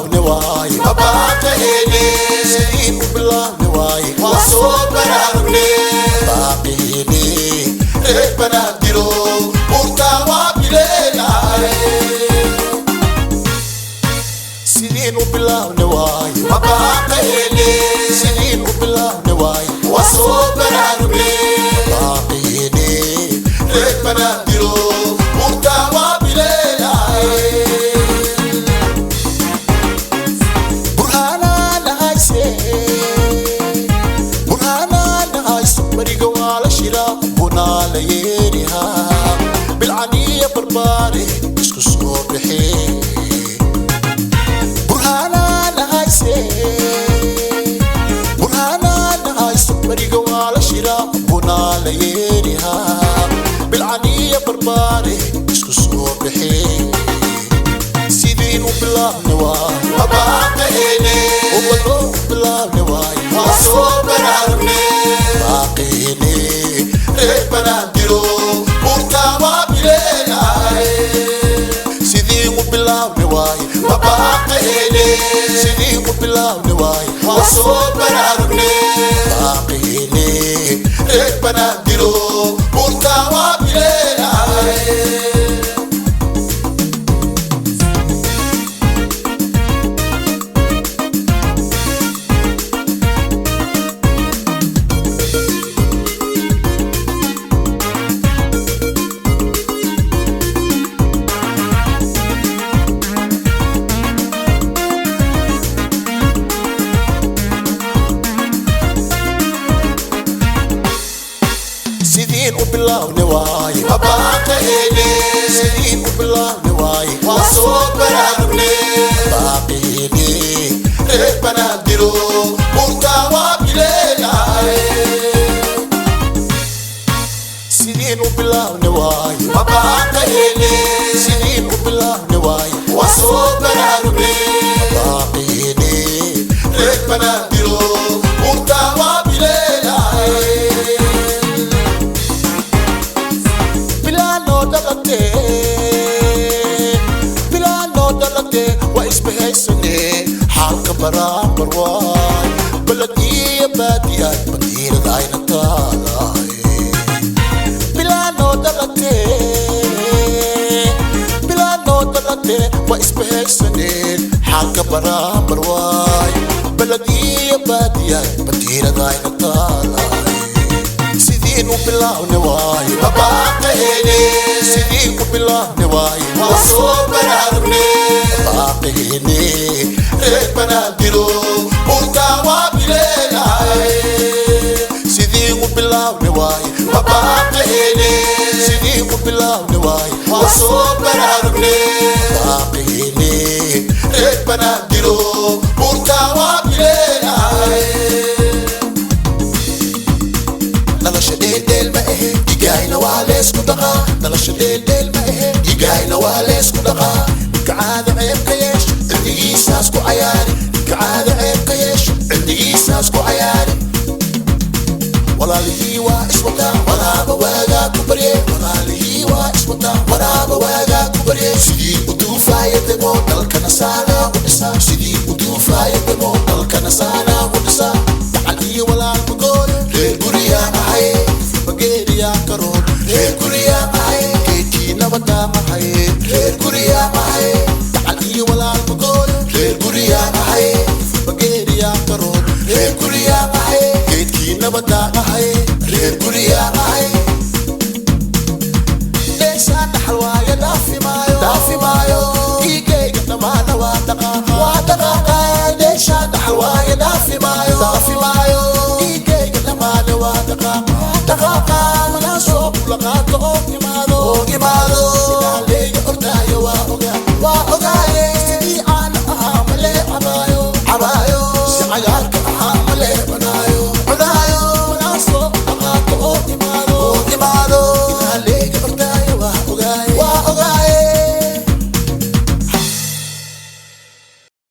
Bilaawne waaye mabaaqahene, sidiin u bilaawne waaye waa soo baraarugne. Baaqihene reer Banaadiro buurtaa waa bileenaye. Sidiin u bilaawne waaye mabaaqahene, sidiin u bilaawne waaye waa soo baraarugne. Baaqihene reer Banaadiro buurtaa waa bileenaye. Burhaanaan hayse, bariga waa la shiraa, bunaa la yeerihaa, bilcaniya barbaare isku soo bixee. Burhaanaan hayse, burhaanaan hayso, bariga waa la shiraa, bunaa la yeerihaa, bilcaniya barbaare isku soo bixee. Sidiin u bilaabne waay mabaaqahene, ubaloo bilaabne waay waa soo baraarugne. Baaqihene reer Banaadiro buurtaa waa bileenaye. Sidiin u bilaabne waay mabaaqahene, sidiin u bilaabne waay waa soo baraarugne. Baaqihene reer Banaadiro buurtaa waa bileenaye. Sidiin u bilaawne waaye mabaaqahene, sidiin u bilaawne waaye waa soo baraarugne. Baaqihene reer Banaadiro buurtaa waa bileenaye. Sidiin u bilaawne waaye mabaaqahene, sidiin u bilaawne waaye waa soo baraarugne. Baaqihene reer Banaadiro buurtaa waa bileenaye. Bilaanoo dhalatee, bilaanoo dhalatee, waa isbahaysanee, xaalka baraambar waay, balad iyo baadiyaad badiirad ayna taalaay. Bilaanoo dhalatee, bilaanoo dhalatee, waa isbahaysaneen, xaalka baraambar waay, balad iyo baadiyaad badiirad ayna taalaay. Sidiin u bilaawne waaye mabaaqahene, sidiin u bilaawne waaye waa soo baraarugne. Baaqihene reer Banaadiro buurtaa waa bileenaye. Sidiin u bilaawne waaye mabaaqahene, sidiin u bilaawne waaye waa soo baraarugne. Baaqihene reer Banaadiro buurtaa waa bileenaye. Nolosha dheeldheel ma ahe, dhigayna waa leysku dhaqaa. Nolosha dheeldheel ma ahe, dhigayna waa leysku dhaqaa. Ninka caada ceebka